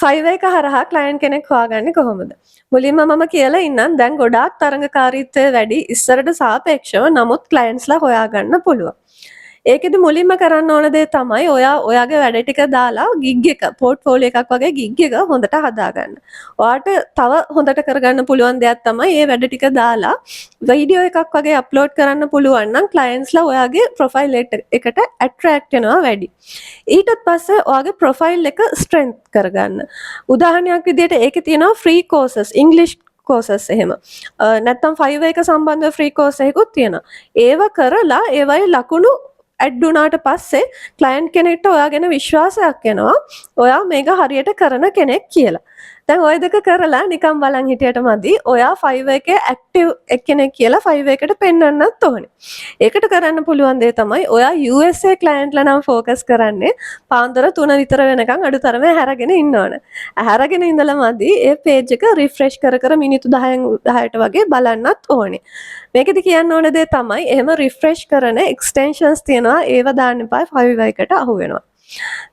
ෆයිවර් එක හරහා ක්ලයන්ට් කෙනෙක් හොයාගන්නේ කොහොමද? මුලින්ම මම කියලා ඉන්නම්, දැන් ගොඩාක් තරඟකාරීත්වය වැඩි ඉස්සරට සාපේක්ෂව. නමුත් ක්ලයන්ට්ස්ලා හොයාගන්න පුළුවන්. ඒකෙදි මුලින්ම කරන්න ඕන දේ තමයි ඔයා ඔයාගේ වැඩ ටික දාලා ගිග් එක, පෝට්ෆෝලියෝ එකක් වගේ ගිග් එක හොඳට හදාගන්න. ඔයාට තව හොඳට කරගන්න පුළුවන් දෙයක් තමයි මේ වැඩ ටික දාලා වීඩියෝ එකක් වගේ අප්ලෝඩ් කරන්න පුළුවන් නම් ක්ලයන්ට්ස්ලා ඔයාගේ ප්‍රොෆයිල් එකට ඇට්‍රැක්ට් වෙනවා වැඩි. ඊටත් පස්සේ ඔයාගේ ප්‍රොෆයිල් එක ස්ට්‍රෙන්ත් කරගන්න. උදාහරණයක් විදිහට ඒකේ තියෙනවා ෆ්‍රී කෝසස්, ඉංග්‍රීසි කෝසස් එහෙම. නැත්තම් ෆයිවර් එක සම්බන්ධව ෆ්‍රී කෝස් එකකුත් තියෙනවා. ඒව කරලා ඒවයේ ලකුණු ඇඩ් වුණාට පස්සේ ක්ලයන්ට් කෙනෙක්ට ඔයා ගැන විශ්වාසයක් එනවා, ඔයා මේක හරියට කරන කෙනෙක් කියලා. දැන් ඔය දෙක කරලා නිකන් බලන් හිටියට මදි. ඔයා ෆයිවර් එකේ ඇක්ටිව් එක්කෙනෙක් කියලා ෆයිවර් එකට පෙන්වන්නත් ඕනේ. ඒකට කරන්න පුළුවන් දේ තමයි ඔයා USA ක්ලයන්ට්ලා නම් ෆෝකස් කරන්නේ පාන්දර 3 විතර වෙනකන් අඩු තරමේ ඇහැරගෙන ඉන්න ඕන. ඇහැරගෙන ඉඳලා මදි, ඒ පේජ් එක රිෆ්‍රෙෂ් කර කර මිනිත්තු 10න් 10ට වගේ බලන්නත් ඕනේ. මේකෙදි කියන්න ඕන දේ තමයි එහෙම රිෆ්‍රෙෂ් කරන එක්ස්ටෙන්ෂන්ස් තියෙනවා, ඒව දාන්න එපා, ෆයිවර් එකට අහු වෙනවා.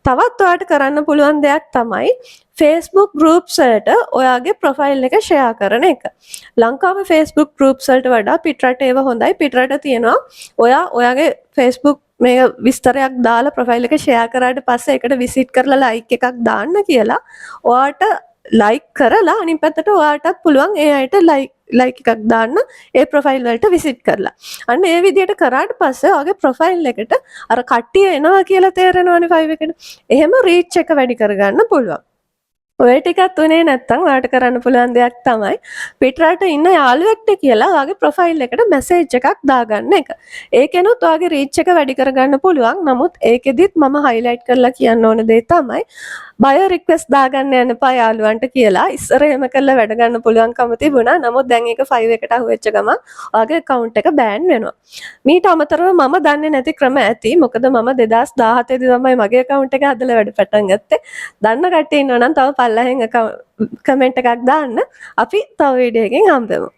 තවත් ඔයාට කරන්න පුළුවන් දෙයක් තමයි Facebook groups වලට ඔයාගේ ප්‍රොෆයිල් එක ෂෙයා කරන එක. ලංකාවේ Facebook groups වලට වඩා පිටරට ඒවා හොඳයි. පිටරට තියෙනවා ඔයා ඔයාගේ Facebook මේ විස්තරයක් දාලා ප්‍රොෆයිල් එක ෂෙයා කරාට පස්සේ ඒකට විසිට් කරලා ලයික් එකක් දාන්න කියලා. ඔයාට ලයික් කරලා අනිත් පැත්තට ඔයාටත් පුළුවන් ඒ අයට ලයික් ලයික් එකක් දාන්න ඒ ප්‍රොෆයිල් වලට විසිට් කරලා. අන්න ඒ විදිහට කරාට පස්සේ ඔයාගේ ප්‍රොෆයිල් එකට අර කට්ටිය එනවා කියලා තේරෙනවනේ ෆයිවර් එකට. එහෙම රීච් එක වැඩි කරගන්න පුළුවන්. ඔය ටිකත් උනේ නැත්තම් ඔයාට කරන්න පුළුවන් දෙයක් තමයි පිටරට ඉන්න යාළුවෙක්ට කියලා ඔයාගේ ප්‍රොෆයිල් එකට මැසේජ් එකක් දාගන්න එක. ඒකෙනුත් ඔයාගේ රීච් එක වැඩි කරගන්න පුළුවන්. නමුත් ඒකෙදිත් මම හයිලයිට් කරලා කියන්න ඕන දේ තමයි බයෝ රික්වෙස්ට් දාගන්න යන්න එපා යාළුවන්ට කියලා. ඉස්සර එහෙම කරලා වැඩ ගන්න පුළුවන්කම තිබුණා. නමුත් දැන් ඒක 5 එකට අහු වෙච්ච ගමන් ඔයාගේ ඇකවුන්ට් එක බෑන් වෙනවා. මීට අමතරව මම දන්නේ නැති ක්‍රම ඇති. මොකද මම 2017 දී තමයි මගේ ඇකවුන්ට් එක හදලා වැඩ පටන් ගත්තේ. දන්න කට්ටිය ඉන්නවා නම් තව පල්ලෙහෙන් කමෙන්ට් එකක් දාන්න. අපි තව වීඩියෝ එකකින් හම්බෙමු.